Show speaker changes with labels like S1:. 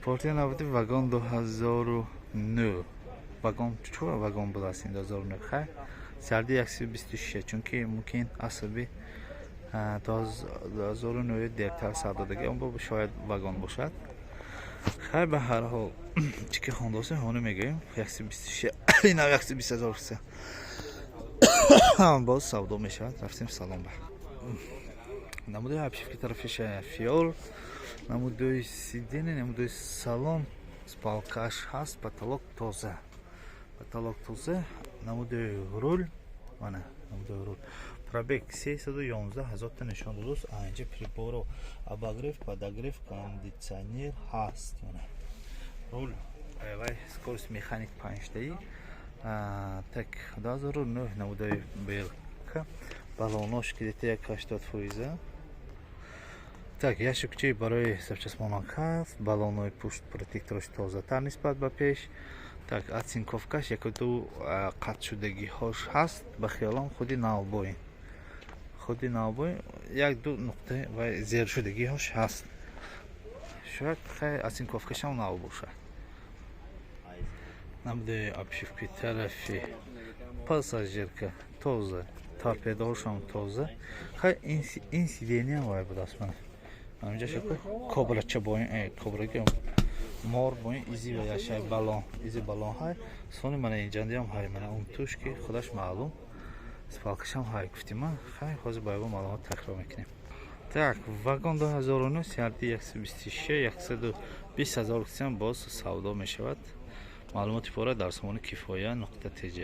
S1: Партия наводи вагон 2009. Вагон чура вагон будааст ин 2009. Хай, сарди 126, чунки мумкин асаби 2009 дертар сар додагӣ он бо шояд вагон бошад. Хай, ба ҳар ҳол, чӣ ки хондосем, ҳону мегӯем. 126, ина 120 ҳазор боз савдо мешавад. Рафтем салон ба. Намудои обшивки тарафи фиол, намудои сиденье, намудои салон, спалкаш ҳаст, потолок тоза, потолок тоза, намудои руль, мана намудои руль. Пробег 311 ҳазорта нишон додааст. Инҷа приборо, обогрев, подогрев, кондитсионер ҳаст. Мана руль, вай скорость, механик панҷтаи. Так, 2009, намудои белка, балонош где-то як 80%. Так, ящикчи барои запчастмонак ҳаст, балонои пушт, протектораш тозатар нисбат ба пеш. Так, оцинковкаш яку ду қатшудагиҳош ҳаст. Ба хиёлам, худи навбой, худи навбой, як ду нуқта ва зершудагиҳош ҳаст. Шояд, хай, оцинковкашам нав бошад. Намудаи обшивки тарафи пассажирка тоза, торпедоҳошам тоза. Хай, ин сиденья вай будааст, мана ҳаминҷа шаку кобрача бо кобраги мор бо ин изи ва яшай балон, изи балон. Ҳай, сони мана инҷандиам ҳай, мана он туш ки худаш маълум, спалкашам ҳай гуфтима. Хай, ҳозир ба ягон маълумот такрор мекунем. Так, вагон 2009, сиарди 126, 120 ҳазор кисиам боз савдо мешавад. Маълумоти пурра дар сомони кифоя.тж.